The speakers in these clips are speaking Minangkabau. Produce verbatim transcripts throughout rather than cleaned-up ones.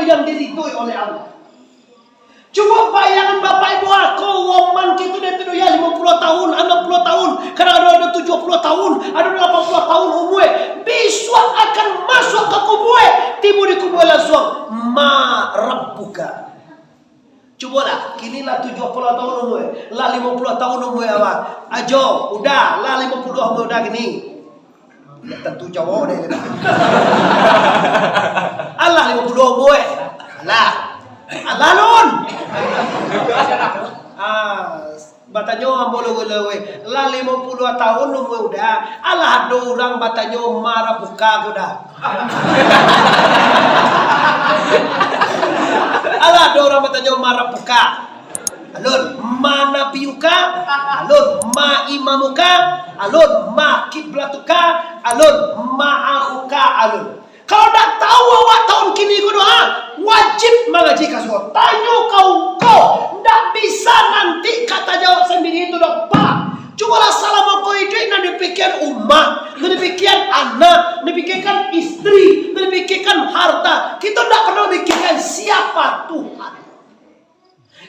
yang diridhoi oleh Allah. Cubo bayangan Bapak Ibu, ako woman kito dari tu yo limo puluah tahun, anam puluah tahun, kadang ado, ado tujuah puluah tahun, ado lapan puluah tahun umue, bisuak akan masuak ka kubue, tibo di kubue lansuang, "Ma rabbuka?" Cubolah, kini lah tujuah puluah tahun umue, lah limo puluah tahun umue awak. Ajo, udah, lah limo puluah umue udah kini. Ndak tantu jawab deh. Alah limo puluah umue. Alah. Alah lun. Ah, batanyo ambo lo gula we. Lah limo puluah tahun umue udah. Alah ado urang batanyo, "Ma rabbuka?" ko dah. Alah ado urang batanyo, "Ma rabbuka?" Alun, "Ma nabiyuka?" Alun, "Ma imamuka?" Alun, "Ma kiblatuka?" Alun, "Ma akhuka?" Alun. Kalau ndak tahu awak tahun kini ko doa, wajib mangaji ka surau. Tanyo ka ungku, ndak bisa nanti ka tajawab sandiri tu doh, Pak. Cubolah salamo ko iduik nan dipikian umak, nan dipikian anak, nan dipikiakan istri, nan dipikiakan harta. Kito ndak pernah mikiakan siapa Tuhan.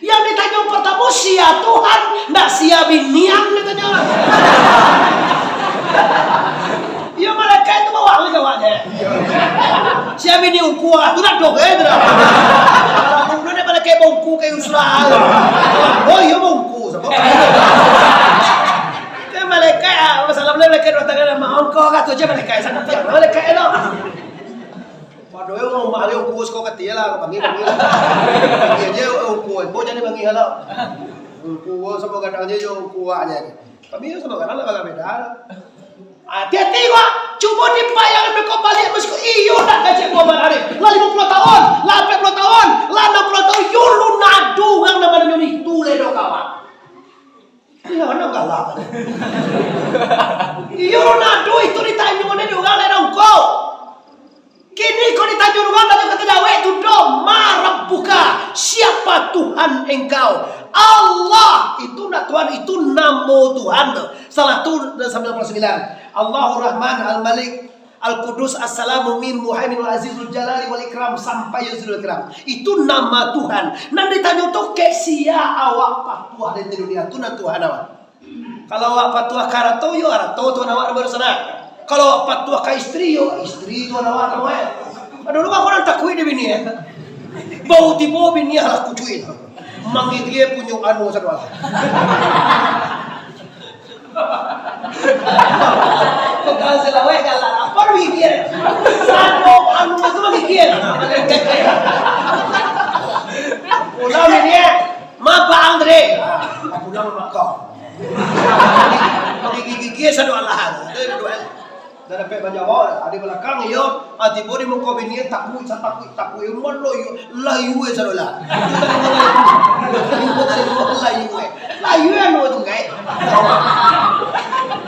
Yang ditanyo partamo, "Sia Tuhan, ndak sia binian," ditanyo. Iyo, malaikat tu bawa lagi awaknyo. "Sia bini ungku, ah, tu dah doh, eh, tu dah." Kalau dulu dia malaikat baungku kayu surau. Oh, iyo, baungku, sabab. Kan malaikat, ah, masalah malaikat dua tangan, "Ongko ka tu je malaikat, sana tiang." Malaikat elok. Pado e urang rumah dia ungku siko katia lah, bangih, bangih lah. Bangih je ungku, bo jadi bangih lah. Ungku samo gadang je jo ungku awak je. Kami samo gadang lah, beda. Hati-hati, Pak. Cubo dibayangkan beko baliak masih ko, iyo dah kacek buah barari. Lah limo puluah tahun, lah ampek puluah tahun, lah anam puluah tahun, yo lu nado urang nan mananyo itu le do kawan. Iyo, anak galak. Iyo, nado itu ditanyo ni di urang lain ungku. Kini ko ditanyo urang, tanyo ka tajawek tu doh, "Ma rabbuka?" Siapa Tuhan engkau? Allah, itu nak Tuhan, itu namo Tuhan tu. Salah tu, sambilan puluah sambilan. Allahur Rahman Al-Malik Al-Qudus, As-Salamu, Mu'min, Muhaimin, Al-Azizul Jalali wal Ikram, sampai Yuzilul Ikram. Itu nama Tuhan. Nan ditanyo tu, kek sia awak patuah dari dunia tu, nan Tuhan awak. Kalau awak patuah ka arato, yo arato Tuhan awak baru sana. Kalau awak patuah ka istri, yo istri Tuhan awak, nama eh. Aduh, lu aku nan takuik di bini eh. Bau tibo bini lah kucuit. Manggigil punyo anu satu lah. Tukang selawek galak, apa lu gigir? Satu anu tu gigir. Pulang ini, "Ma Pak Andre?" Ah, pulang mak kau. Gigir-gigir satu alahan. Itu dua. Dah dapek manjawab, ado balakang iyo, ah, tibo di muko bini, takuik, satakuik-takuik, iyo, malah iyo, layu eh, sadolah. Layu eh. Layu eh, anu tu, kai.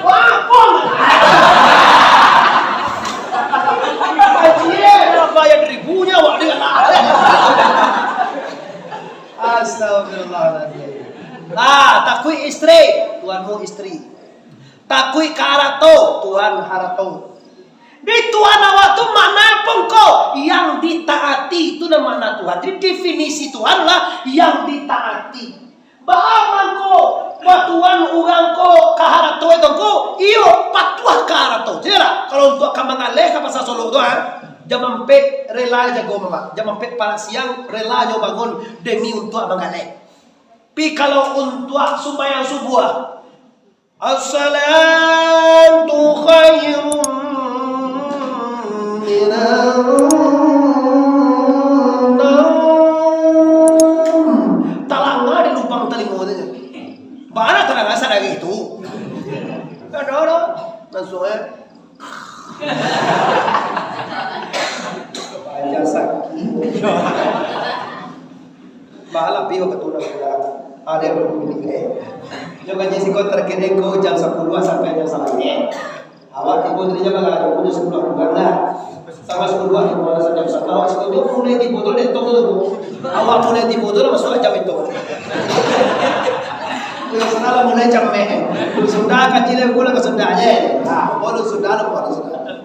Wah, pun. Anjir, bayar ribunya, wak, dengan lah. Astagfirullahaladzim. Ah, takuik istri, tuanmu istri. Takuik ka harato, Tuhan harato. Di Tuhan awak tu makna apo ngko? Yang ditaati, itu nan makna Tuhan. Jadi definisi Tuhan lah yang ditaati. Baa mangko batuan urang ko ka harato itu ngko? Iyo, patuah ka harato. Jelah, kalau untuak ka manggaleh ka Pasar Solok tu, ha? Jam ampek rela jago mamak. Jam ampek parak siang rela nyo bangun demi untuak manggaleh. Tapi kalau untuak sumbayang subuah, "As-salatu khairum minan naum." Talanga di lubang talingo tu. Bana talanga sadari tu. Ado, ado. Langsung, eh. Panjang sakit. Bahala pi wakatu urang pulang. Ada yang baru bini, eh. Nyo gaji siko tarkadang ko jam sapuluah sampai jam sambilan. Awak tibo tadi jam barapo? Jam sapuluah kurang lah. Sama sapuluah tibo lah, jam satu. Awak siko tu mulai tibo tu, dia tu tu. Awak mulai tibo tu lah masuk jam itu. Yang salah mulai jam eh. Sudah kaji lah, pulang ka sudah je. Nah, baru sudah lah, baru sudah.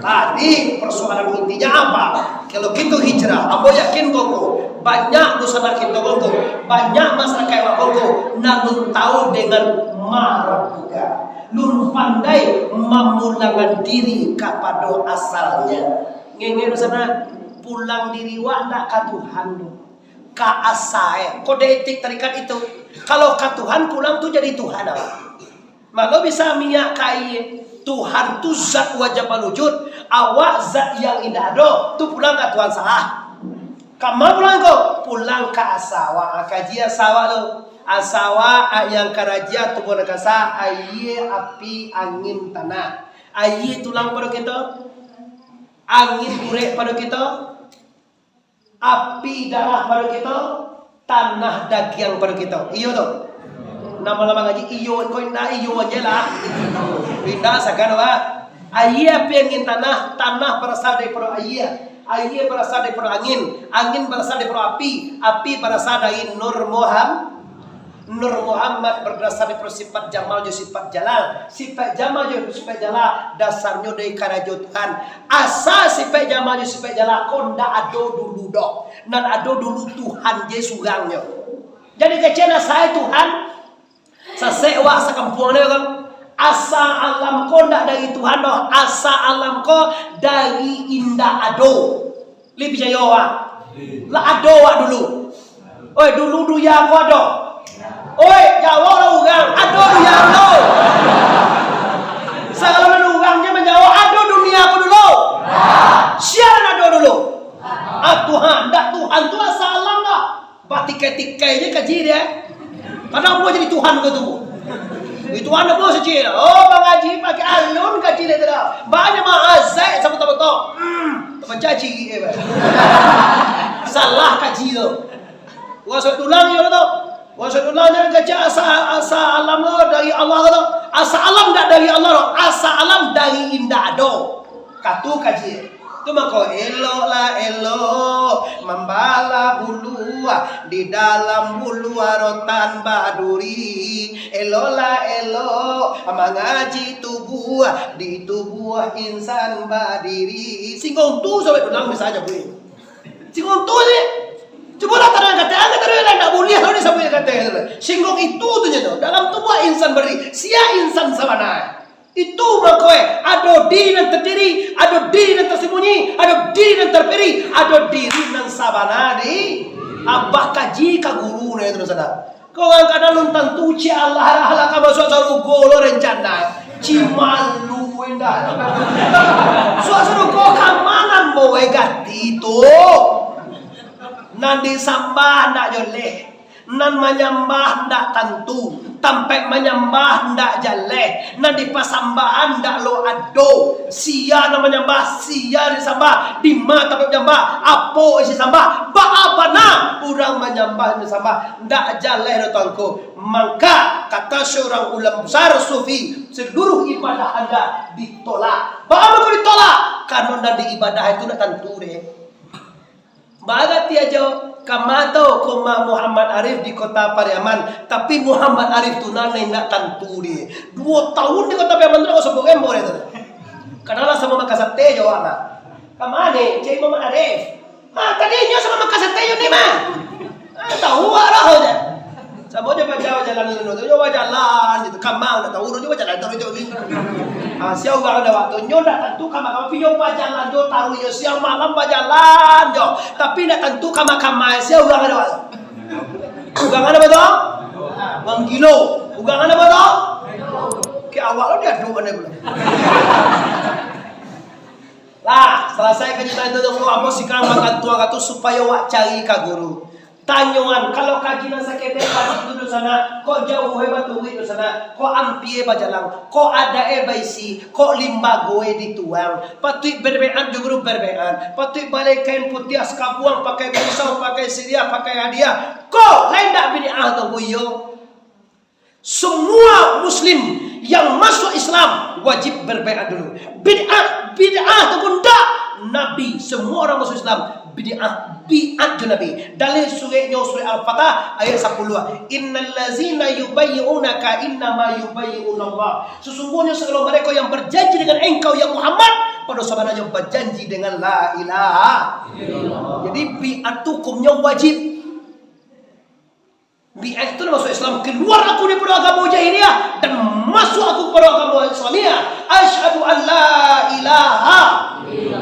Jadi, persoalan intinya apa? Kalau kito hijrah, ambo yakin kongko, banyak dunsanak kito kongko, banyak masyarakat awak kongko, nan alun tahu dengan ma rabbuka. Alun pandai mamulangan diri kapado asalnya. Ngenge dunsanak, pulang diri wak ndak ka Tuhan tu. Ka asa, eh. Kode etik tarikat itu. Kalau ka Tuhan, pulang tu jadi Tuhan awak. Mako bisa minyak kain. Tuhan tu zat wajib wujud. Awak zat yang indak ado. Tu pulang ka Tuhan salah. Kama pulang ko? Pulang ka asa awak. Ah, kaji asa awak tu. Asa awak, ah, yang karaja tubuh nan kasa, aia, api, angin, tanah. Aia tulang pado kito. Angin urek pado kito. Api darah pado kito, tanah dagiang pado kito. Iyo tu. Namo-namo ngaji, iyo ko indak, iyo aja lah. Indak sagan, Pak. Aia, api, angin, tanah, tanah barasal daripado aia, aia barasal daripado angin, angin barasal daripado api, api barasal dari Nur Muham-, Nur Muhammad barasal daripado sifat jamal jo sifat jalal. Sifat jamal jo sifat jalal dasarnyo dari karajo Tuhan. Asa sifat jamal jo sifat jalal ko ndak ado dulu doh. Nan ado dulu Tuhan je surangnyo. Jadi kecek asa Tuhan, sasek wak sakampuang ni kan. Asa alam ko ndak dari Tuhan doh. Asa alam ko dari indak ado. Lai picayo wak? Lah ado wak dulu. Oi, dulu dunia ko ado? Oi, jawablah urang, ado dunia ko dulu? Sagalo nan urang je manjawab, ado dunia ko dulu? Sia nan ado dulu? Ah, Tuhan. Ndak, Tuhan tu asa alam dah. Batikai-tikai je kaji dia. Kadang buah jadi Tuhan ke tu. Itu anak buah suci. Oh, mangaji pakai alun kaji dia tu dah. Banyak mah azai sama-sama tu. Hmm, baca ciri eh, bah. Salah kaji tu. Wasuak tulang yo tu. Wasuak tulang jangan kaji asa, asa alam tu dari Allah tu. Asa alam ndak dari Allah tu. Asa alam dari indak ado. Katu kaji. Tu mako, eloklah elok mambala bulu, di dalam bulu rotan baduri. Eloklah elok mangaji tubuh, di tubuh insan badiri. Singgung tu sampai tunang misalnya bunyi. Singgung tu je. Cubolah taruih kata, angkat taruih lah, ndak buliah lah disabuik kata tu. Singgung itu tu je tu. Dalam tubuh insan badiri. Sia insan sabana. Itu mako eh, ado diri nan tadiri, ado diri nan tasambunyi, ado diri nan tapiri, ado diri nan sabana di. Abah kaji ka guru nah itu sanak. Kau kadang-kadang alun tantu cik Allah lah, lah ka masuak sarugo lo rencana. Cik malu indak. Suak sarugo ka ma ambo eh ganti tu. Nan disambah ndak jaleh. Nan manyambah ndak tantu, tampaik manyambah ndak jaleh, nan dipasambahan ndak lo ado. Sia nan manyambah, sia disambah, dima tampaik manyambah, apo isi sambah, baa bana urang manyambah disambah, ndak jaleh doh Tuangku. Mangka, kata seorang ulama besar sufi, seluruh ibadah anda ditolak. Baa mangko ditolak? Karano nan diibadah itu ndak tantu deh. Barati ajo, kama tu ka rumah Muhammad Arif di Kota Pariaman, tapi Muhammad Arif tu nan indak tantu di. Duo tahun di Kota Pariaman tu, dak usah bohong, boleh tu. Kadang lah samo makan sate jo awak, mah. Kama ni, cari Muhammad Arif. Ah, tadi nyo samo makan sate jo ni, mah. Ah, tahu awak lah, je. Samo jo bajalan, bajalan dulu tu, nyo bajalan gitu. Kama ndak tahu, nyo bajalan taruih jo ni. Ah, sia urang ado waktu, nyo ndak tantu kama-kama, tapi nyo bajalan jo taruih jo, siang malam bajalan jo. Tapi ndak tantu kama-kama, sia urang ado waktu. Urang ado batul? Urang gilo. Urang ado batul? Ke awak lo diaduk ane pulo. Lah, salasai kaji tadi tu, ambo sikan makan tuang katu supayo wak cari ka guru. Tanyoan, kalau kaji nan saketek tadi tu dunsanak, kok jauah eh baturuik dunsanak, kok ampia bajalang, kok adat eh baisi, kok limbago eh dituang, patuik berbaiat jo guru berbaiat, patuik baleh kain putiah sakabuang, pakai pisau, pakai siriah, pakai hadiah, kok lai ndak bid'ah tu, iyo? Semua muslim yang masuk Islam wajib berbaiat dulu. Bid'ah Bid'ah tu pun ndak. Nabi, semua orang masuk Islam, bid'ah, biat jo Nabi. Dalil sureknyo, surek Al-Fatah, ayat sapuluah. "Innal ladzina yubayyi'unaka innama yubayyi'unallah." Sesungguhnya segala mereka yang berjanji dengan engkau, ya Muhammad, pada sabananyo berjanji dengan la ilaha illallah. Jadi, biat tu hukumnyo wajib. Biat tu masuk Islam, keluar aku daripada agama jahiliyah dan masuk aku kepada agama Islamiyah. Asyhadu an la ilaha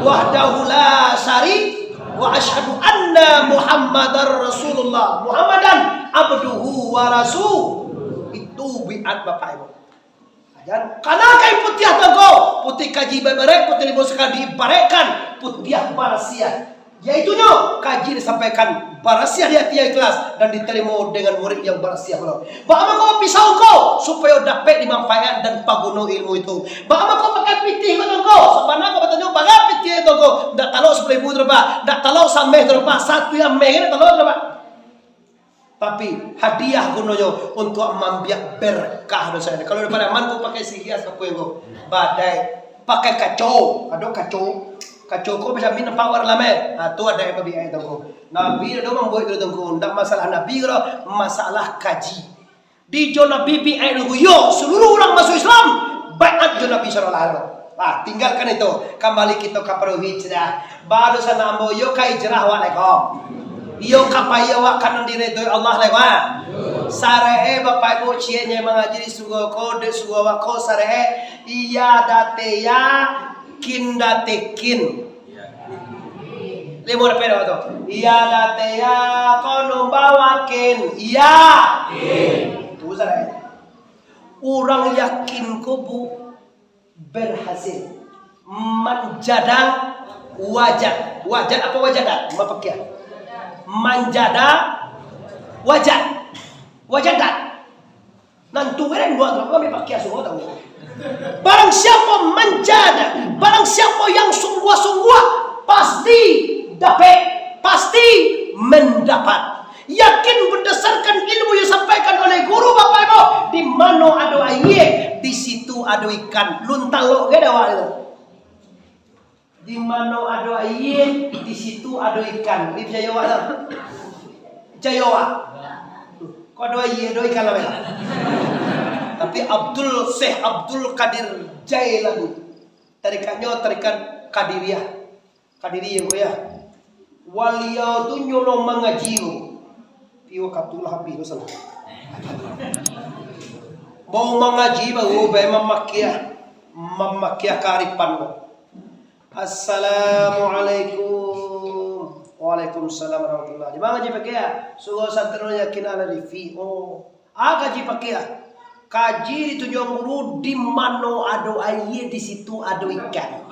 wahdahu la syari-, wa asyhadu anna Muhammadar Rasulullah. Muhammadan abduhu wa rasul. Itu biat, Bapak Ibu. Jan, kana kain putiah tu ko, putiah kaji babarek, putiah limau sakali diibarekkan, putiah barasiah. Yaitunyo, kaji disampaikan, barasiah di hati yang ikhlas, dan diterimo dengan murid yang barasiah pulo. Baa mangko pisau ko, supayo dapek dimanfaatkan dan paguno ilmu itu. Baa mangko pakai pitih ko tu ko, sabana ko batanyo, bara pitih tu ko, ndak talok sapuluah ribu tu, Pak, ndak talok sameh tu, Pak, satu yang meh, ndak talok tu, Pak. Tapi, hadiah gunonyo untuak maambiak berkah doso. Kalau di Pariaman ko pakai siriah, sapo yang ko? Badai. Pakai kaco. Ado kaco. Kaco ko bajamin nampak urang lamai. Ha, tu adaik Nabi ai tu ko. Nabi ado mambuek itu tu ko. Ndak masalah Nabi ko, masalah kaji. Di jo Nabi biat tu ko, yo, seluruh urang masuk Islam, baiat jo Nabi sallallahu alaihi wasallam. Ah, tinggalkan itu. Kambali kito ka hijrah. Baru sanak ambo, iyo ka hijrah awak lai ko. Iyo ka pai awak ka nan diridoi Allah lai ko. Sarek e, Bapak Ibu, ciek nyo mangaji di surau ko, di surau awak ko, sarek e, iya date ya, kin date kin. Limo dapek awak tu. Iya date ya, ko numba wakin. Iya. Tu sarek e. Urang yakin ko, Bu, berhasil manjada wajad. Wajad apa wajadat? Mapakiah. Manjada wajad. Wajadat. Nan tu keren buat apa kami pakiah semua tahu. Barang siapa manjada, barang siapa yang sungguh-sungguh, pasti dapek, pasti mendapat. Yakin berdasarkan ilmu yang disampaikan oleh guru Bapak Ibu, di mano ado aia, di situ ado ikan. Lun talok ka dek awak tu. Di mano ado aia, di situ ado ikan. Ni picayo awak tu? Picayo awak? Ko ado aia, ado ikan lah. Tapi Abdul, Syekh Abdul Qadir Jailani, tarikatnyo tarikat Qadiriyah. Kadiri, yo, ko, yo. Baliau tu nyolong mangaji tu. Iyo, wakatu lah abih tu salah. Bau mangaji, bau bae mamakiah, mamakiah kaarifan tu. "Assalamualaikum." "Waalaikumsalam warahmatullahi." Di ma ngaji pakiah? Surau Santri Yakin Al-Arifi. Oh. Ah, kaji pakiah. Kaji ditunjuak guru, di mano ado aia, di situ ado ikan.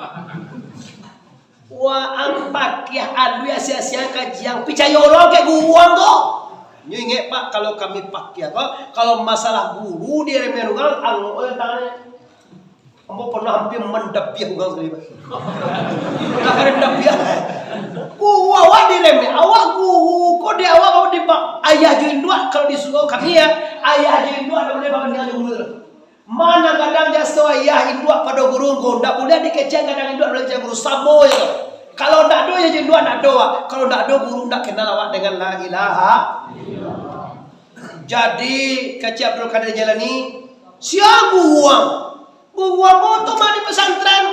Wah, ang pakiah alui asia-asia kaji ang, picayo lo kek guru ang ko. Nyo ingek, Pak, kalau kami pakiah ko, kalau masalah guru diremeh urang, ang lo tangan. Ambo pernah hampir mandabiah urang sakali, Pak. Pernah kada dabiah. Guru awak diremeh, awak guru ko di awak, awak di ba-, ayah jo induak, kalau di surau kami, yo, ayah jo induak ndak buliah babandingan jo guru tu. Ma nan gadang jaso ayah induak pado guru ko, ndak buliah dikecekan gadang induak pado guru, samo jo. Kalau ndak ado ayah jo induak, ndak ado awak. Kalau ndak ado guru, ndak kenal awak dengan la ilaha. Jadi, kecek Abdul Qadir Jailani, sia guru ang? Guru ambo tu mah di pesantren,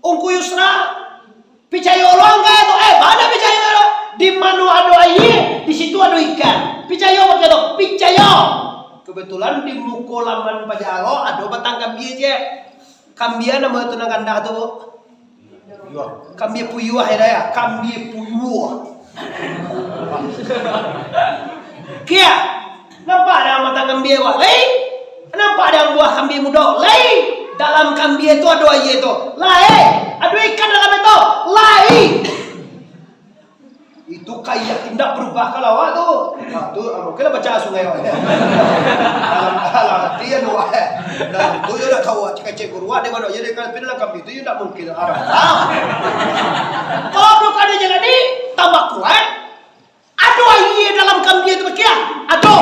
Ungku Yusra. Picayo lo ang ka tu, eh, bana picayo lo. Di mano ado aia, di situ ado ikan. Picayo bak tu, picayo. Kebetulan di muko laman paja ko ado batang kambia ciek. Kambia namo tu nan gandah tu, Bu? Kambia puyuah, yo, Da, yo? Kambia puyuah. Kia, nampak dak batang kambia awak? Lai? Nampak dak buah kambia mudo? Lai? Dalam kambia tu ado aia tu? Lai? Ado ikan dalam itu? Lai? Itu kayak indak berubah kalau awak tu. Nah, tu, ah, mungkin lah baca sungai awak. Dalam, dalam hati anu awak. Nah, tu yo dak tahu, cek-cek guru awak di mano. Jadi, kalau pindah kambing tu, yo dak mungkin. Ada. Ah. Kalau Abdul Qadir Jailani, tambah kuat. Ado aia dalam kambia tu, Kiai? Ado.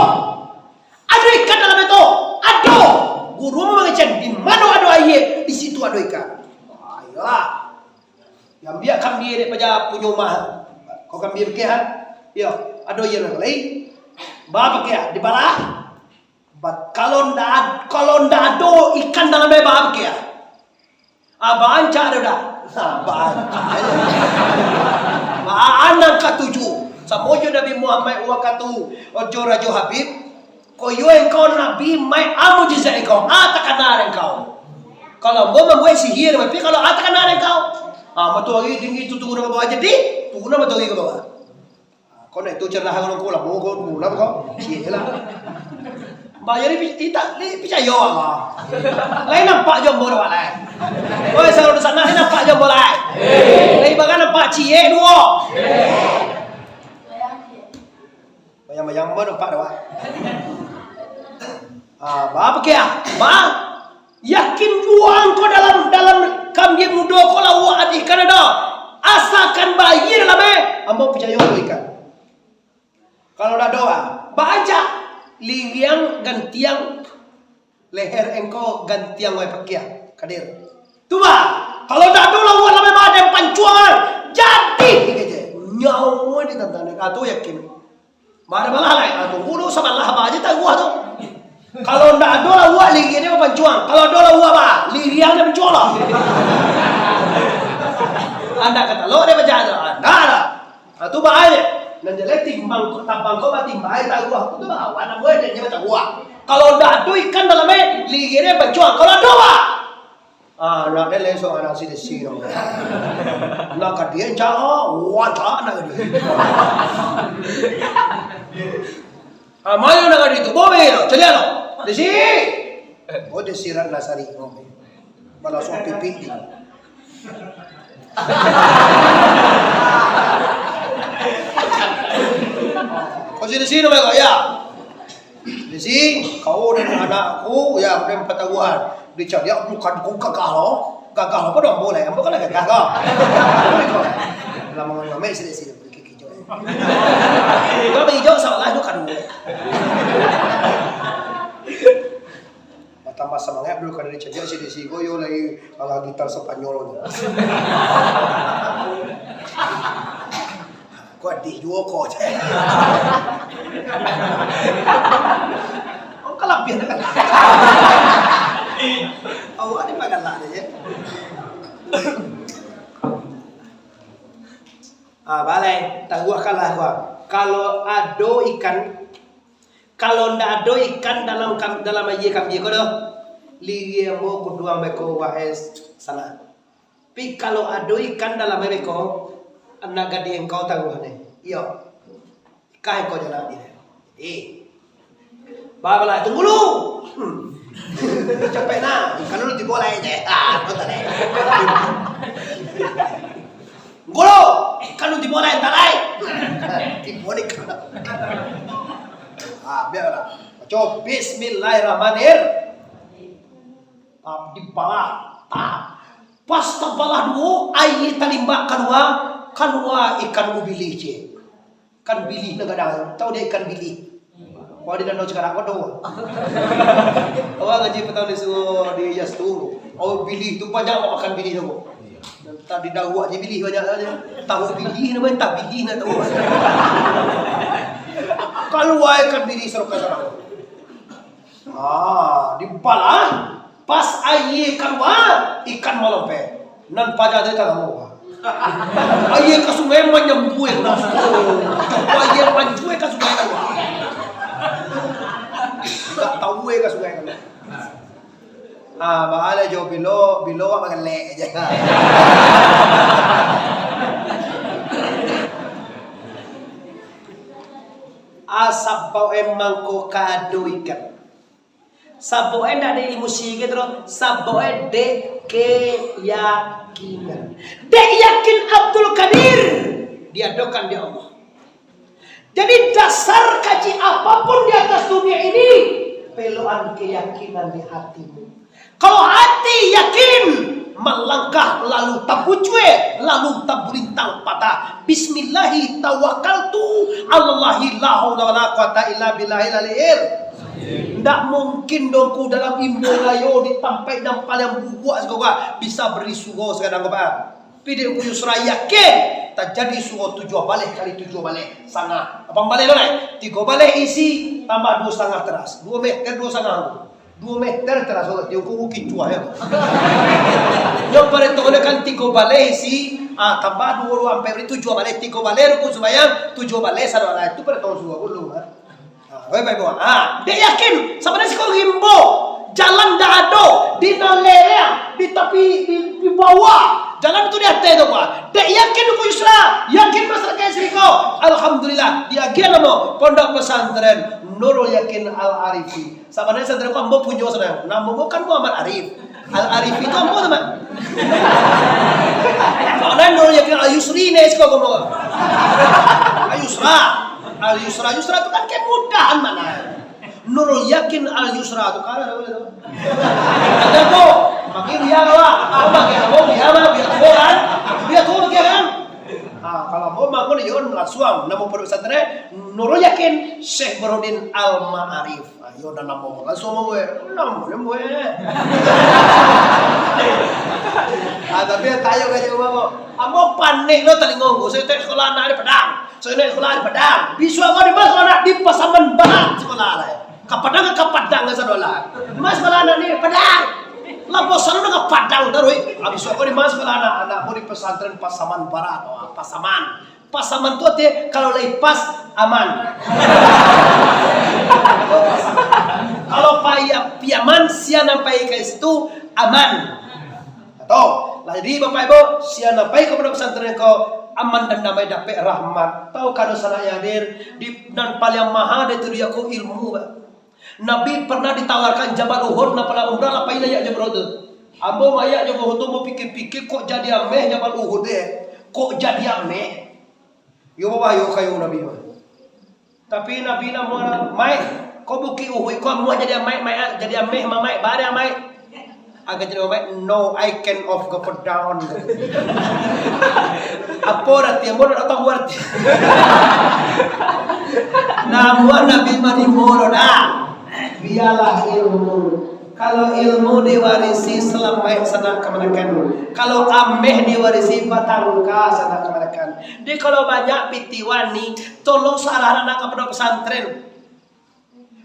Ado ikan dalam itu? Ado. Guru mangecek, di mano ado aia, di situ ado ikan. Ayolah. Paja punyo umah. Kau kambia pakia, ha? Iyo, ado iyo nan lai. Ba pakia, dibalah. Ba, kalau ndak, kalau ndak ado ikan dalam aia, ba pakia. Ah, barancak ado dak? Nah, barancak. Ba, nan katuju. Samo jo Nabi Muhammad wakatu jo Rajo Habib. Koyo engkau Nabi, mai a mukjizat engkau, a takana dek engkau. Kalau ambo mambuek sihir, tapi kalau a takana dek engkau. Ah, matoari tinggi tu turun ka bawah jadi, turun matoari ka bawah. Ah, kau nak itu cerah kalau kau lah, kau turun lah kau. Ciek lah. Bayar ni, ita, ni picayo lah. Lain nampak jo ambo dah, lai. Oi, saudara sana, lain nampak jo ambo, lai. Lain bagan nampak ciek duo. Bayang-bayang ba nampak dah, Wak. Ah, ba pakia? Ba? Yakin juo angkau dalam, dalam kambia mudo ko lah awak ado ikan ado. Asakan ba aia dalam, eh, ambo picayo tu ikan. Kalau dak ado, ah, barancak. Liriang gantiang leher engkau, gantiang wai pakia, Kadir. Tu ba, kalau dak ado lah awak dalam, eh, badan pancuang, ah, jadi, kecek. Nyawa ditantang, ah, tu yakin. Badan balah lai, ah, tunggu dulu sabalah ba aja taruah tu. Kalau ndak ado lah awak, liriang dia bapancuang. Kalau ado lah awak, ba, liriang dia pancuang lah. Andak ka talok dia bajalan, andak lah. Ah, tu ba aja. Nan jaleh timbang ko, tabang ko batimbang, eh, taruah tu ba awak, nak buat dia bataruah. Kalau ndak ado ikan dalam, eh, liriang dia pancuang. Kalau ado, ba. Ah, nak deh leso anak si Desi no. Nak ka dia, cak, oh, wah, cak, nak ka dia. Ah, mayo nak ka dia tu, bawa lo, caliak lo. Desi. Oh, Desi Ratnasari, oh. Malah suap pipi dia. Kau si Desi no, ya? Jadi, kau dan anak aku, ya, udah empat tahunan. Dicari aku, bukan aku gagah lo. Gagah lo, apa dong boleh? Ambo kan gagah lo. Lama ngamai sini, sini, pergi kijau. Kau pergi kijau, salah tu kan. Batambah samangaik dulu, kada dicajak si Desi ko, yo lai alah gitar Spanyol tu. Ko adih juo ko, cek. Oh, kalabiah dah kan. Awak ni pagalak je, cek. Ah, balai, taruahkanlah ko. Kalau ado ikan Kalau ndak ado ikan dalam kam-, dalam aia kambia ko doh, liriang ambo kuduang beko, wahai sanak. Tapi kalau ado ikan dalam aia beko, anak gadih engkau taruah deh. Iyo. Ikan engkau jalan deh. Eh. Babalah, tunggu lu. Hmm. Capek nah. Ikan lu tibo lai je. Ah, kau tak deh. Ngolo, eh, kan tibo lai, entar lai. Tibo ni kan. Ah, biarlah. Baco, bismillahirrahmanirrahim. Tap, dibalah. Tap. Pas tabalah duo, aia talimbak kalua, kalua ikan ubilih, cek. Ikan bilih nan gadang, tahu dek ikan bilih? Wah, di Danau Cikarang ko ado. Awak ngaji patang di suo di Yas tu. Awak bilih tu banyak awak makan bilih tu. Entah di Dawak je bilih banyak sajo. Tahu bilih nama, entah bilih nak tahu. Kalua ikan bilih sarukan sarang. Ah, dibalah. Pas aia kalua, ikan malompeh. Nan paja tadi tangah. Aia ka sungai manyambua. Aia manjua ka sungai kalua. Tak tahu aia ka sungai kalua. Ah, baa lah jo bilo, bilo awak bagalek je. Ah, sabab emang ko kado ikan. Sabab e ndak dek ilmu sihir tu, sabab e dek keyakinan. Dek yakin Abdul Qadir diadokan dek Allah. Jadi dasar kaji apapun di atas dunia ini, pelokan keyakinan di hatimu. Kalau hati yakin, malangkah lalu tabucue, lalu tabulintang patah. Bismillahi tawakkaltu alallahi la haula wala quwata illa billahil aliyil. Ndak mungkin dongku dalam imbo rayo di tampaik nan paliang buruak sagoga bisa bari surau sagadang ko, Pak. Pidin ku Yusra yakin, Jadi suruah tujuah baleh kali tujuah baleh sangah. Apo baleh tu lai? Tigo baleh isi tambah duo sangah teras. Duo meter duo sangah tu. Duo meter teras tu, tiukur kicuah yo. Yo pareto kan tigo baleh isi, ah, tambah duo, duo ampek tujuah baleh, tigo baleh rukun sumbayang, tujuah baleh sadoalah. Itu pareto suruah dulu, ah. Ha, weh, baik, baik. Ha, dek yakin, sabananyo siko rimbo, jalan ndak ado, di nan lereng, di tapi, di, di bawah, jalan tu di ateh tu, Pak. Dek yakin Ungku Yusra, yakin masyarakat siko. Alhamdulillah, diagiah namo Pondok Pesantren Nurul Yakin Al Arifi. Sabananyo santri ko ambo punyo sabananyo. Namo ambo kan Muhammad Arif. Al Arif itu ambo tu, Mak. Soalnyo Nurul Yakin Al Yusri ne siko ko ambo. Al Yusra. Al Yusra, Yusra tu kan kemudahan mah. Nurul Yakin Al Yusra tu kan ado tu. Ado tu. Makin dia lah. Apa makin ambo dia mah, dia tu kan. Dia tu dia kan. Ah, kalau ambo mah ambo ni yo langsung namo pondok pesantren Nurul Yakin Syekh Burhanuddin Al Ma'arif. Ayo, dah namo langsung mau, eh. Namo dia mau, eh. Ah, tapi yang tayo ka jauah, Bang. Ambo panik lo talingo ko. Saya tak sekolah anak di Padang. Saya nak sekolah di Padang. Bisuak ko di ma sekolah anak? Di Pasaman Barat sekolah lah. Ka Padang, ka Padang ka sadolah. Di ma sekolah anak ni? Padang. Lah bosan udah ka Padang taruih. Ah, bisuak ko di ma sekolah anak? Anak ko di pesantren Pasaman Barat. Oh, Pasaman. Pasaman tu artinya, kalau lai pas, aman. Kalau pai-, pai aman, sia nan pai ka situ, aman. Atau, lah, jadi, Bapak Ibu, sia nan pai ka pondok pesantren ko, aman dan damai, dapek rahmat. Tahu ka dosa nan hadir, di, nan paling maha dari tu dia ko ilmu, Pak. Nabi pernah ditawarkan Jabal Uhud, nan pernah umrah, lah pai naiak Jabal Uhud tu. Ambo maiak Jabal Uhud tu, ambo pikir-pikir, kok jadi ameh Jabal Uhud, eh? Kok jadi ameh? Yo, babahayo kayo Nabi mah. Tapi Nabi namuah, "Maik, ko Bukik Uhud ko amuah jadi amai, maik, ah, jadi ameh, mamaik, bare, maik." Agak jadi mamaik, "No, I can of go down." Apo arati? Ambo ndak tahu arati. Namuah Nabi manimo lo dah. Bialah ilmu. Kalau ilmu diwarisi, salamaik sanak kamanakan. Kalau ameh diwarisi, batangka sanak kamanakan. Jadi kalau banyak pitih wani, tolong sarahlah nak ka pondok pesantren.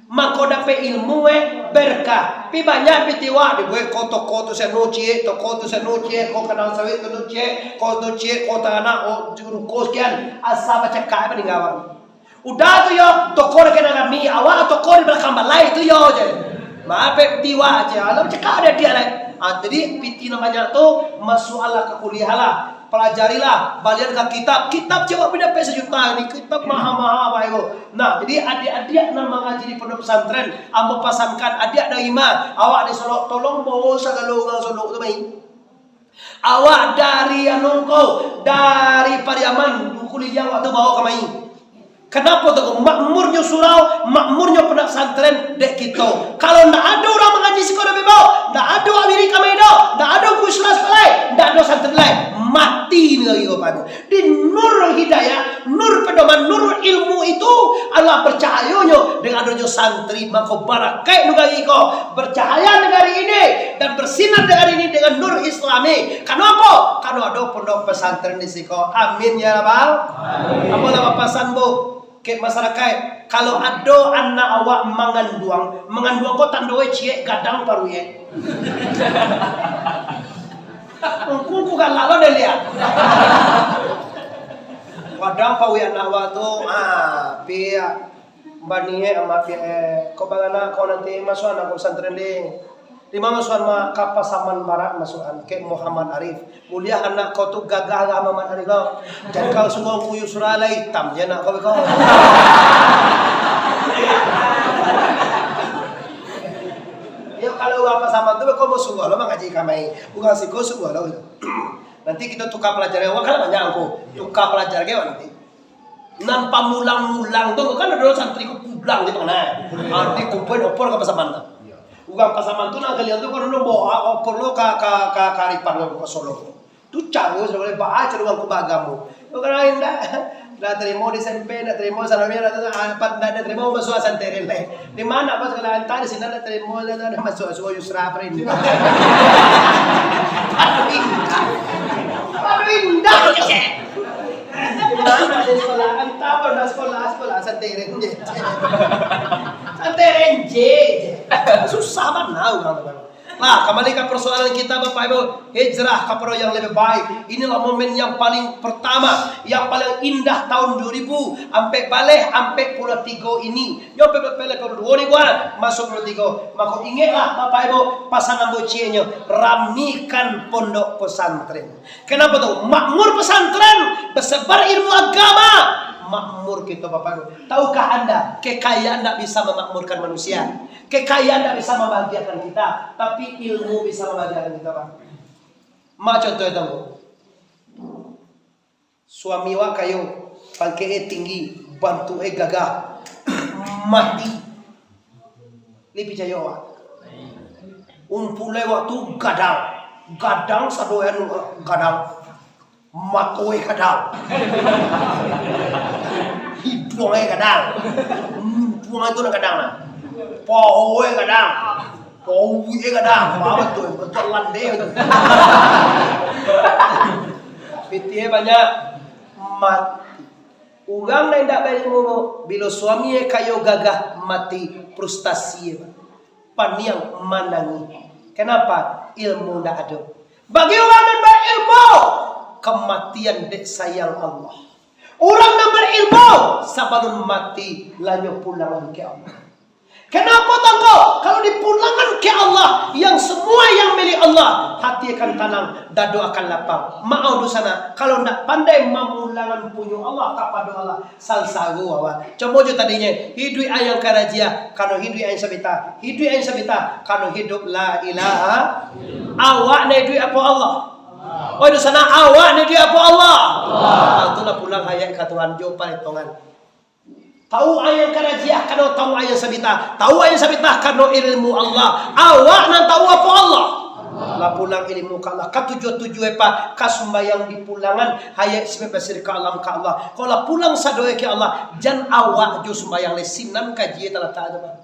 Mako dapek ilmu, eh, berkah. Pi banyak pitih wak, dibuek ko toko tu sano ciek, toko tu sano ciek, ko kanang sawit tu ciek, ko tu ciek, ko tanah, oh, ruko sekian. Asa bacakak, eh, paninggalan. Udah tu yo, toko dah kena rami, awak toko di balakang balai tu yo je. Maaf, eh, pitih wak je. Alah, cakap ada dia lai. Ah, jadi pitih nan banyak tu, masuaklah ka kuliah lah. Pelajarilah, balian ka kitab. Kitab cewek pun dapek sajuta ni, kitab maha-maha bae ko. Nah, jadi adiak-adiak nan mangaji di pondok pesantren, ambo pasankan adiak dari ma, awak di Solok, tolong bawa sagalo urang Solok tu mai. Awak dari anu ko, dari Pariaman, Duku Lidiang awak tu bawa kamari. Kanapo tu? Makmurnyo surau, makmurnyo pondok pesantren dek kito. Kalau ndak ado urang mangaji siko doh, Bebo, ndak ado awak wirid kamari doh, ndak ado Ungku Yusra siko lai, ndak ado santri lai, mati nagari ko pado. Di nur hidayah, nur pedoman, nur ilmu itu adalah bercahayonyo dengan adonyo santri, mako barakaik nagari ko, bercahaya nagari ini, dan bersinar nagari ini dengan nur Islami. Kanapo? Karano ado pondok pesantren di siko. Amin ya rabbal. Amin. Ambo lah bapasan, Bu. Kek masarakaik, kalau ado anak awak manganduang, manganduang ko tando e ciek gadang paruik e. Ungku, ungku galak lo deh liak. Gadang paruik anak awak tu, ah, piak. Baniek amak piak e. Ko baranak ko nanti masuak anak ko pesantren deh. Di ma masuak, Mak? Ka Pasaman Barat masuak an, kek Muhammad Arif. Buliah anak kau tu gagah lah Muhammad Arif kau. Jan kau suruah Ungku Yusra lah, itam je anak kau ko. Yo, kalau urang Pasaman tu, kau mau suruah lo mangaji kamari. Urang siko suruah lo. Nanti kito tukar pelajaran. Awak kan banyak, Ungku. Tukar pelajaran ke awak nanti. Nan pamulang-mulang tu kan ado santri ko pulang di mana? Arti kumpul opor ka Pasaman tu. Urang Pasaman tu nan kalian tu kan ado bawa opor lo ka, ka, ka, ka Arifan, ka Solok. Tu caro sabananyo, baa caro urang ko baagamo. Kok kan lain dak? Ndak tarimo di S M P, ndak tarimo sanawi, ndak, ndak, ndak, ndak tarimo masuak santri lai. Di ma pas sakolah, antah di sinan ndak tarimo, ndak, ndak masuak, suruah Yusra Prin. Aduh, indak. Aduh, indak, kecek. Santai renje. Santai renje je. Susah bana urang tu, Bang. Nah, kambali ka parsoalan kita, Bapak Ibu. Hijrah ka parkaro yang lebih baik. Inilah momen yang paling pertama, yang paling indah tahun dua ribu ampek baleh, ampek puluah tigo ini. Nyo pe-, pe-, pe-, puluah duo ni, kuat, masuk puluah tigo. Mako, ingeklah, Bapak Ibu, pasan ambo cieknyo, ramikan pondok pesantren. Kenapa tu? Makmur pesantren, basebar ilmu agama. Makmur kito, Bapak Ibu. Tahukah Anda, kekayaan ndak bisa memakmurkan manusia? Kekayaan ndak bisa membahagiakan kita, tapi ilmu bisa membahagiakan kita, Pak. Ma contoh itu, Bu. Suami awak kayo, pangkeknyo tinggi, bantuaknyo gagah, mati. Lai picayo awak? Umpulai waktu gadang. Gadang sado anu, gadang. Matonyo gadang. Hiduangnyo gadang. Muncuang itu nan gadang lah. Pahonyo gadang. Pauiknyo gadang. Apa tu? Betul landai tu. Pitinyo banyak. Mati. Urang nan indak bailmu, bilo suami kayo gagah mati, frustasi, paniang manangih. Kenapa? Ilmu ndak ado. Bagi urang nan bailmu, kamatian dek sayang Allah. Urang nan bailmu, sabalun mati, lanyo pulang ka Allah. Kenapa tangko? Kalau dipulangan ka Allah, yang semua yang milik Allah, hati akan tanang, dado akan lapang. Maaf dosa nak, kalau ndak pandai mamulangan punyo Allah kapado Allah, sansaro awak. Cubo jo tadinyo, hiduik ayang karajiah, kano hiduik ayang sabita, hiduik ayang sabita, kano hiduik la ilaha. Awak nak hiduik apo Allah? Oi dosa nak, awak nak hiduik apo Allah? Ah, itulah pulang hayat ka Tuhan, jo paritongan. Tahu ayang karajiah kano tahu ayang sabita. Tahu ayang sabita kano ilmu Allah. Awak nan tahu apo Allah? Lah pulang ilmu ka Allah. Ka tujuah-tujuah, eh, Pak, ka sumbayang dipulangan. Hayat si basir ka alam ka Allah. Kalau lah pulang sadoe ka Allah, jan awak jo sumbayang lai, sinan kaji talatak tu, Pak.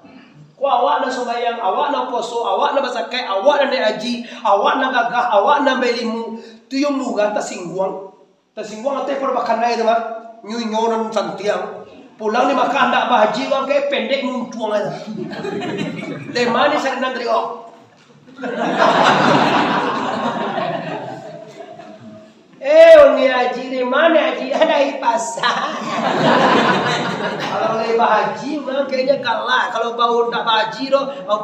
Ko awak nan sumbayang, awak nan poso, awak nan basakai, awak nan naiak haji, awak nan gagah, awak nan bailmu, tu yo murah tasingguang. Tasingguang ateh pado bakanai tu, Mak. Nyo inyo nan santiang. Pulang di Makkah ndak bahaji, urang kek pendek muncuang aja. Dari mano salinan tadi kau? Eh, Uni Haji, dari mano Haji? Dari pasar. Kalau lai bahaji, urang kayaknya galak. Kalau bau ndak bahaji tu, au.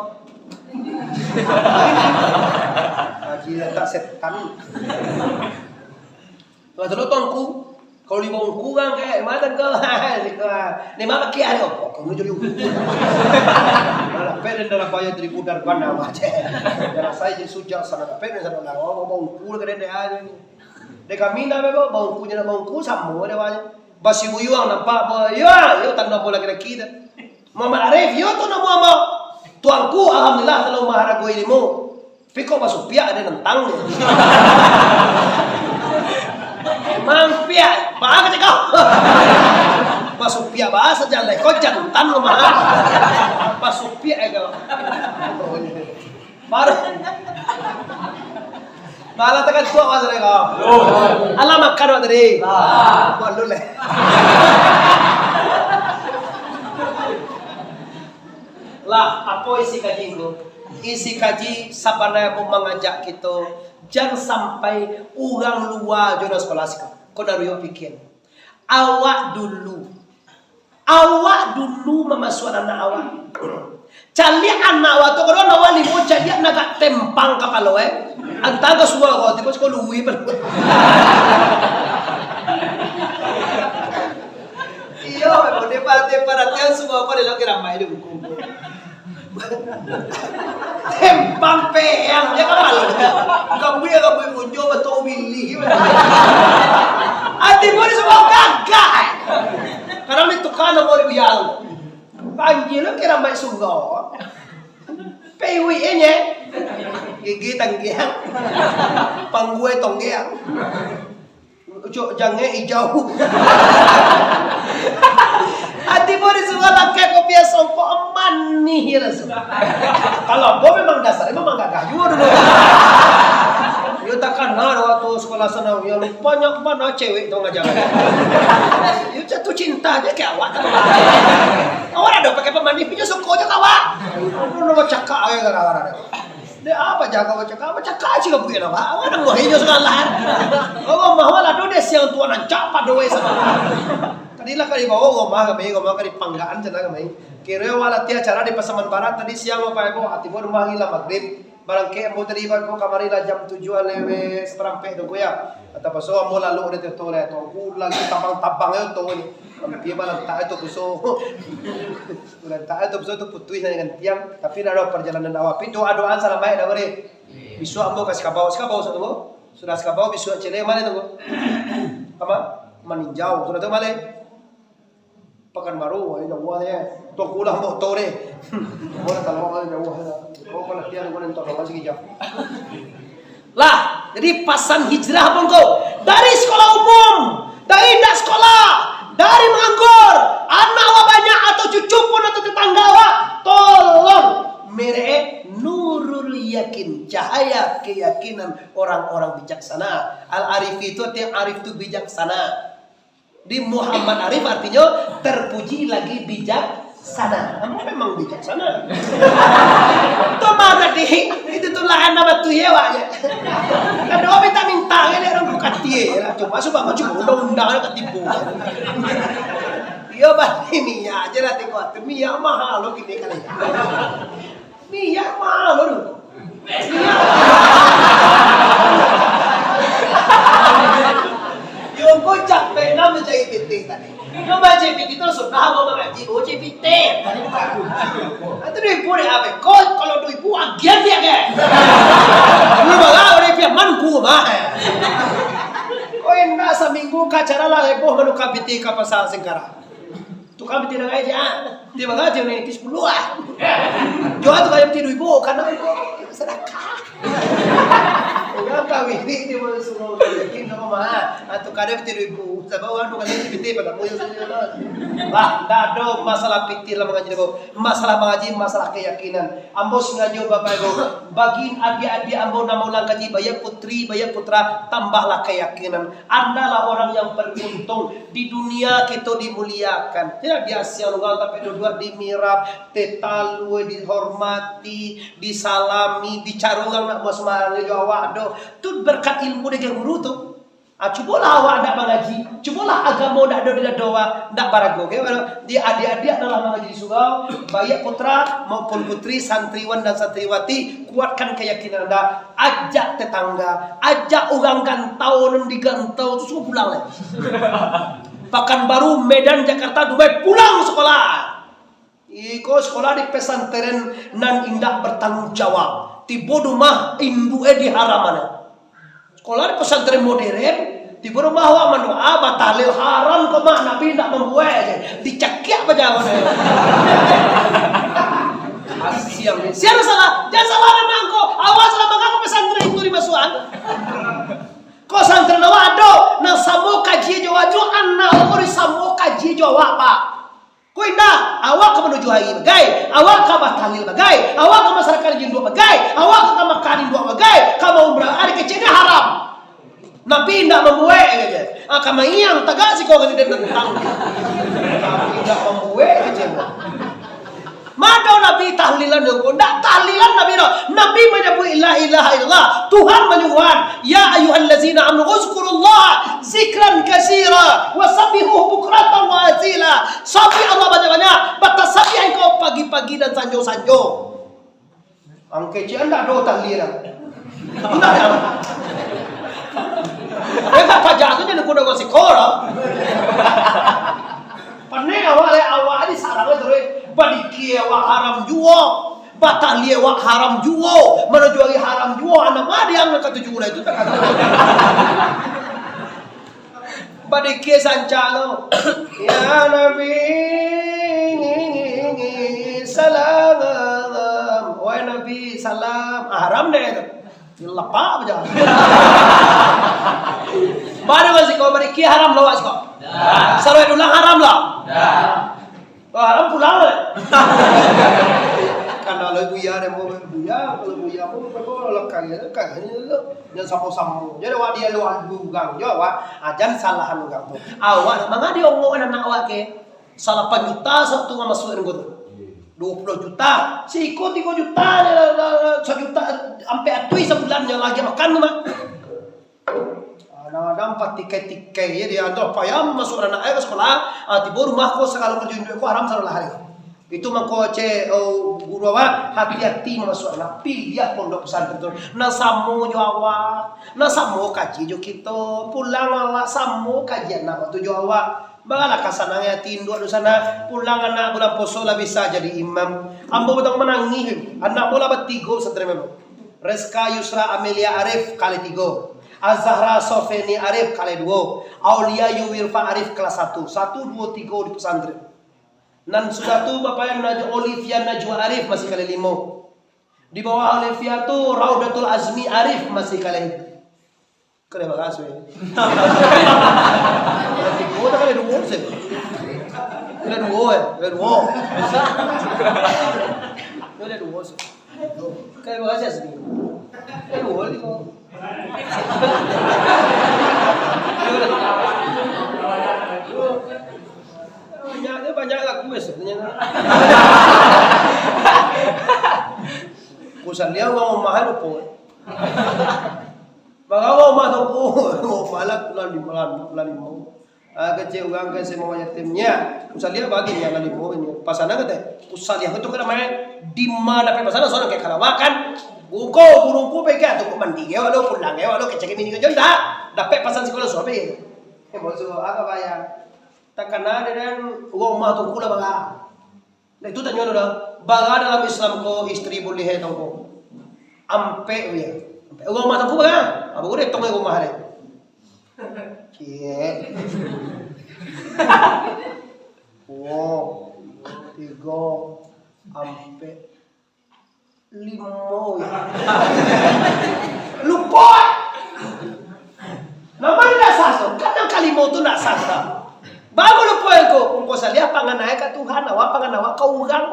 Haji letak setan. Lah, tu tuangku. Kalau limo ungku kan, kayak, "Matan kau?" "Lima pakai ada." "Oh, kamu jadi ungku." Malah, peden dalam bayar dari budar bana, macam. Dalam saya jadi sujak sana, peden sana, lah, oh, mau ungku, lah, kadang dia ada ni. Dek kami, nak, bebo, bau ungku, nak bau ungku, sama ada, banyak. Basi buyuang, nampak, bo, yo, yo, tanda bola kira-kira. Muhammad Arif, yo tu namo ambo. Tuangku, alhamdulillah, talalu maharago ilmu. Tapi kok basupiak ado nantang ni? Emang piak, baa kecek kau? Basupiak baa sajalai, kau jantan lu mah. Basupiak ya kau. Baru. Malah takan tuak masa ni kau. Alah makan awak tadi. Buat dulu leh. Lah, apo isi kaji ko? Isi kaji sabananyo mangajak kito, jan sampai urang lua jo nan sakolah siko. Ko nan Ruyuk pikia. Awak dulu. Awak dulu mamasuakan anak awak. Caliak anak awak tu, kalau anak awak limo, caliak nan agak tempang kapalo, eh. Antah ka suaro, tibo siko luwi. Iyo, memang dia parhatian, parhatian semua apa dia lagi ramai di buku. Tempang peang, dia kan malu. Gambui, gambui munjo, betul bilih. Hati pun semua gagah. Kadang dia tukar nama dia biar. Panggil lo kira mai surau. Pewi enye. Gigi tanggiang. Pangguai tonggiang. Ucuk jangek ijau. Ati bo disuruah pakai kopi songkok manih ya langsung. Kalau bo memang dasar memang gagah juga dulu. Yo takkan Nah, waktu sekolah sanawiyah, banyak bana cewek tu ngajar. Yo jatuh cinta je ka awak tu. Awak ado pakai pamanis, inyo suko je ka awak. Aduh, nak bacakak aja gara-gara dia. Dia apa jaga bacakak? Bacakak aja ka bukan awak. Awak nak buahin je segala. Awak mahal ado dia siang tuan ancak pado wae sama. Tadi lah ka dibawa rumah kami, rumah ka dipanggaan sana kami. Kira awak latihan acara di Pasaman Barat tadi siang, Bapak Ibu. Tibo rumah lagi lah magrib. Barangkek ambo tadi, Bapak Ibu, kamari lah jam tujuah lewat saparampek tu, ya. Tapaso ambo lalu dari tu, tu, tu. Aku lagi tabang-tabang tu, tu ni. Hampir malantak tu, puso. Malantak tu, puso tu putuih dengan tiang. Tapi dah ada perjalanan dakwah. Tapi doa-doaan salamaik dah boleh. Bisuak ambo ka Sikabau. Sikabau sudah tu, sudah Sikabau, bisuak Cele, mana tu? Apa? Maninjau. Sudah tu, balik. Pakanbaru, wah, jauah deh. Tuangku lah motor deh. Gua dah tahu, wah, jauah lah. Kau kalau tiang, gua nonton, wah, sikijap. Lah, jadi pasan hijrah apa engkau? Dari sekolah umum, dari indak sekolah, dari manganggur, anak awak banyak atau cucu pun atau tetangga awak, tolong merek Nurul Yakin, cahaya keyakinan orang-orang bijaksana. Al-Arif itu artinya arif tu bijaksana. Di Muhammad Arif artinyo terpuji lagi bijaksana. Ambo memang bijaksana. Tu mah tadi, itu tu lahan nama tu ya, Wak, ya. Kan doa minta-minta kan, orang bukan dia lah. Cuma sebab macam undang-undang lah katipu. Iyo, bali minyak aja lah tengok tu. Minyak mahal lo kini kali. Minyak mahal lo tu. Yo, kau capek lah mancari pitih tadi. Yo, mancari pitih tu sudah, kau mangaji, kau cari pitih. Itu duit ibu dek apa? Kau kalau duit ibu, agian dia ke? Lu malah udah pian mangku mah. Kau indak saminggu ka acara lah heboh manukar pitih ka pasar Singkara. Tukang pitih dagai je, ah. Dia bagaji ni, pitih sapuluah, ah. Jual tu kayak pitih duit ibu, karena sadakah. Orang kawin ni, dia mau suruh yakin sama mah. Ah, tu kada pitih duit ibu, sabab orang tu kada pitih pada mu yang sini, lah. Lah, ndak ada masalah pitih lah mangaji, Bu. Masalah mangaji, masalah keyakinan. Ambo sangajo, Bapak Ibu, bagi adiak-adiak ambo nan maulang kaji, baiak putri, baiak putra, tambahlah keyakinan. Andalah orang yang beruntung. Di dunia kito dimuliakan. Tidak diasiang urang, tapi duduak di mirab, tetalua dihormati, disalami, dicaro urang nak buat sembarang jo awak doh. Tu berkat ilmu dari guru tu. Ah, cubolah awak ndak mangaji, cubolah agamo ndak ado di dado awak, ndak barago, oke? Di adiak-adiak nan lah mangaji di surau, baiak putra maupun putri, santriwan dan santriwati, kuatkan keyakinan anda. Ajak tetangga, ajak urang rantau nan di rantau tu suruh pulang lai. Pakanbaru, Medan, Jakarta, Dubai, pulang sekolah. Iko sekolah di pesantren nan indak bertanggung jawab. Tibo di rumah, induak e diharamkan. Sekolah di pesantren modern, tibo di rumah awak mandoa, batahlil, haram ko mah, Nabi indak mambuek je. Dicakiak bajalan. Siang ni. Siang salah, jan salah nan mangko. Awak salah mangko pesantren itu dimasuakan. Ko santren awak ado, nan samo kaji jo awak, anak awak ko disamo kaji jo awak, Pak. Ko indak, awak ka manuju hari bagai, awak ka batahlil bagai, awak ka masarakahan induak bagai, awak ka makan induak bagai, ka maumrah ari keceknyo haram. Nabi indak mambuek, kato. Ah, ka maiang tagak siko ka tidak tantang. Nabi indak mambuek, kato. Mano Nabi tahlilan yo, ndak tahlilan Nabi doh. Nabi manyabuik la ilaha illallah. Tuhan manyuruhan, "Ya ayyuhallazina amanu uzkurullaha zikran katsira wa sabbihuhu bukratan wa asila." Sabik Allah banyak-banyak, batasabik engkau pagi-pagi dan sanjo-sanjo. Angkecian dak ado tahlil lah. Indak ado. Eh, tak pajak tu jadi kuda gosip korang. Panek awak leh, awak ni sarang terus. Badikia awak haram juo. Batahlil awak haram juo. Mano juo hari haram juo. Anak mah dia angkat tujuh lah itu tak kata. Badikia sanca lo. Ya Nabi, salam. Wahai Nabi, salam. Ah, haram deh tu. Lepak aja. Baru masih kau badikia haram lo, siko. Salawat dulang haram lo. Oh, haram pulang lah. Karena Buya deh, mau buya, kalau buya mau, mau lekang ya, lekang ya, ya. Jan samo-samo. Jadi awak dialu-alu urang, yo awak. Ah, jan salahan urang tu. Awak mangadi ongo anak awak ke? Salapan juta satu masuak nunggu tu. Duo puluah juta. Siko tigo juta, sajuta, ampek atuih sabulan nyo lagi makan tu, Mak. Kadang-kadang patikai-tikai je dia, anto payah masuak anak ai ka sekolah, ah, tibo rumah ko sagalo karajo induak ko haram sadolah hari. Itu mangko cek, oh, guru awak, hati-hati masuak anak, piliah pondok pesantren tu. Nan samo jo awak, nan samo kaji jo kito, pulang awak samo kaji anak awak tu jo awak. Baralah ka sanang ati induak tu sanak, pulang anak bulan poso lah bisa jadi imam. Ambo batang manangih, anak ambo lah batigo pesantren ambo. Reska Yusra Amelia Arif kalai tigo. Azahra Sofeni Arif kalai duo. Aulia Yuwirfa Arif kelas satu. Satu, duo, tigo di pesantren. Nan sudah tu, Bapak Naj-, Olivia Najwa Arif masih kalai limo. Di bawah Olivia tu, Raudatul Azmi Arif masih kalai. Kalai bakas, weh. Kalai tigo, tak kalai duo, sih. Kalai duo, eh. Kalai duo. Kalai duo, sih. Kalai bakas, sih. Kalai duo, limo. Banyak, banyak lagu, weh, sebenarnya. Ku saliang urang rumah lupo. Bagawa rumah tu, oh, malah lah lima, lah lima. Ah, kecek urang ka S M A yatim nya. Ku saliang bagi nya lah lima nya. Pasanan kata, ku saliang tu kada main. Di mana pe pasanan, soalnya kayak karawakan. Buko, burungku pegang tu, mandi ya, walau pulang ya, walau kecek mini kerja ndak. Dapek pasan sekolah suami. Eh, bos, apa bayar? Takana dek den, urang rumah tu kula bala. Nah, itu tanyo tu dah. Bala dalam Islam ko isteri buliah atau ko? Ampek, yo. Ampek. Urang rumah tu kula bala. Apo ko datang dari rumah deh? Ciek. Duo, tigo, ampek. Limo, yo. Lupo. Nama ndak sah, so? Kan yang kalimo tu ndak sah, so. Baru lupo ko, ungko saliah pangan ai ka Tuhan, awak pangan awak ka urang.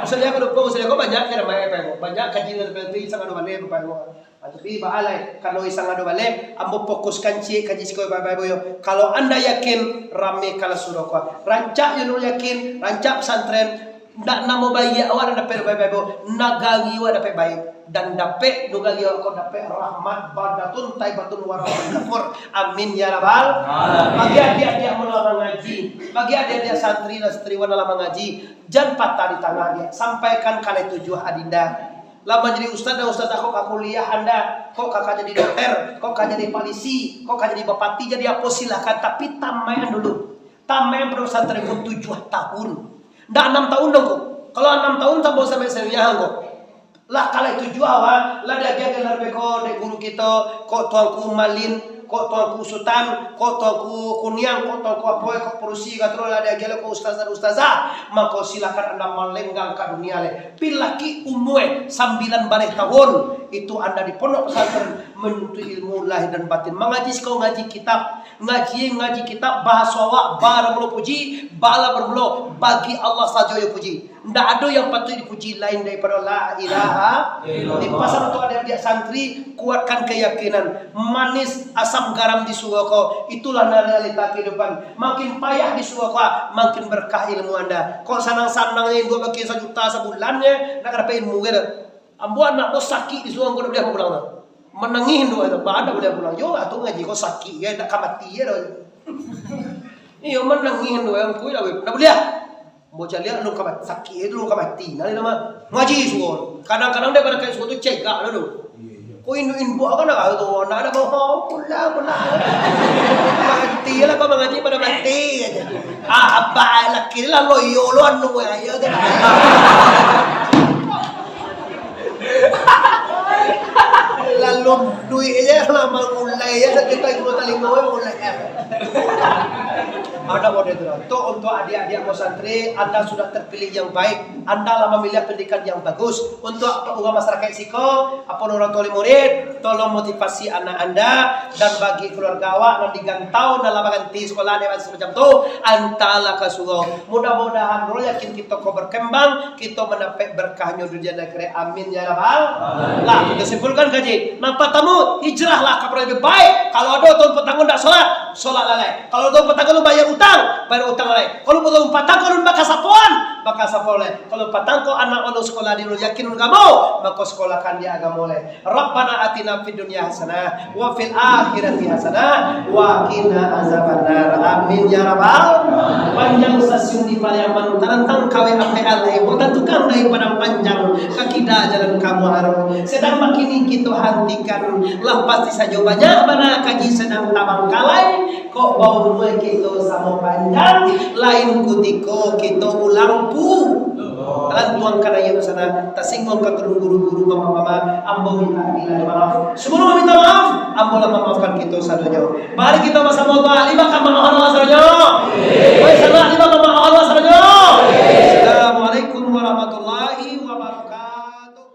Saliah ko lupo, saliah ko banyak ka ramai, Bapak Ibu. Banyak kaji dari P L T, sangat banyak, Bapak Ibu. Ah, tapi baalai, kalau isang ado baleh, ambo fokuskan ciek kaji siko, Bapak Ibu, yo. Kalau anda yakin, rame kalah surau ko. Rancak yo Nurul yakin, rancak pesantren, ndak namo baiak awak nan dapek, Bapak Ibu, nagari awak dapek baiak, dan dapek nagari awak ko dapek rahmat baldatun taibatun wa rabbun ghafur. Amin ya rabbal alamin. Bagi adiak-adiak nan lah mangaji, bagi adiak-adiak santri dan santriwan nan lah mangaji, jan patah di tangah, adiak. Sampaikan kalai tujuah adinda. Lah manjadi ustaz dan ustazah, kok ka kuliah anda, kok ka, ka jadi dokter, kok ka jadi polisi, kok ka jadi bupati, jadi apo, silakan, tapi tamaian dulu. Tamaian pondok pesantren ko tujuah tahun. Ndak anam tahun doh ko. Kalau anam tahun sampai, sampai seniah ko. Lah kalai tujuah awak, lah diagiah gelar beko dek guru kito, kok Tuanku Malin, kok Tuanku Sutan, kok Tuanku Kuniang, kok Tuanku Apoy, kok Perusi, kataro lah diagiah ko ustazah, ustazah. Mako silakan anda malenggang ka dunia lai. Pilaki umua sambilan baleh tahun, itu anda di pondok pesantren manuntuik ilmu lahir dan batin. Mangaji siko ngaji kitab, ngaji, ngaji kitab, bahaso awak, bara mulo puji, bala bermulo, bagi Allah sajo yo puji. Ndak ado yang patuik dipuji lain daripado la ilaha illallah. Di pasan untuak adiak-adiak santri, kuatkan keyakinan. Manis asam garam di surau ko, itulah realita kehidupan. Makin payah di surau ko, makin berkah ilmu anda. Kok sanang-sanang ni, dua bagi sajuta sabulan je, nak dapek ilmu ke tu. Ambo anak ko sakik di surau ko, dak buliah pulang tu. Manangih tu, dak buliah pulang. Yo, atu ngaji ko sakik ke, nak ka mati je dah. Iyo, manangih tu, yang kui lah, dak buliah. Ambo caliak, lu ka mati, sakik tu, lu ka mati. Nah, ni nama, ngaji surau. Kadang-kadang dia pada kayak surau tu cegak lah tu. Ko induak-induak kan dah tu, nak ado bohong, pulang, pulang. Mati lah, kau mangaji pada mati aja. Ah, abah laki lah, loyo lo, anu, ayo tu. Lalu duit aja lah, mangulai aja, sekitar dua talingo, mangulai aja. Anda boleh tu. Untuk, untuk adik-adik mau santri, anda sudah terpilih yang baik. Anda lah memilih pendidikan yang bagus. Untuk urang masyarakat siko, apo urang tua murid, tolong motivasi anak anda. Dan bagi keluarga awak nan di rantau, nan lah baganti sekolah, dan macam tu, antalah ka surau. Mudah-mudahan, Nurul yakin kito ko berkembang, kito mandapek berkahnyo dunia dan akhirat. Amin ya rabbal. Lah, kito simpulkan kaji. Nan partamo, hijrahlah ka nan lebih baik. Kalau ado tahun partamo ndak solat, solat lalai. Kalau tahun partamo lu bayar utang, bayar utang lalai. Kalau tahun partamo lu bakasapoan, bakasapoan lalai. Kalau partamo anak anu sekolah di lu yakin agamo, maka sekolahkan dia agamo lalai. Rabbana atina fid dunya hasanah wa fil akhirati hasanah wa qina azabannar. Amin ya rabbal. Panjang stasiun di Pariaman, tarantang kawin sampai alai, buatan tukang dari Padang Panjang, ka kida jalan ka Muaro. Sadang bakini kito hantikan, lah pasti sajo banyak bana kaji sadang tabangkalai, kok baumua kito samo panjang, lain kutiko kito ulang pu-, lantuang ka naiak ka sana, tasingguang ka turun guru-guru, mama-mama, ambo minta adilah maaf. Sebelum minta maaf, ambo lah mamaafkan kito sadonyo. Mari kito basamo doa lima ka maaf sadonyo.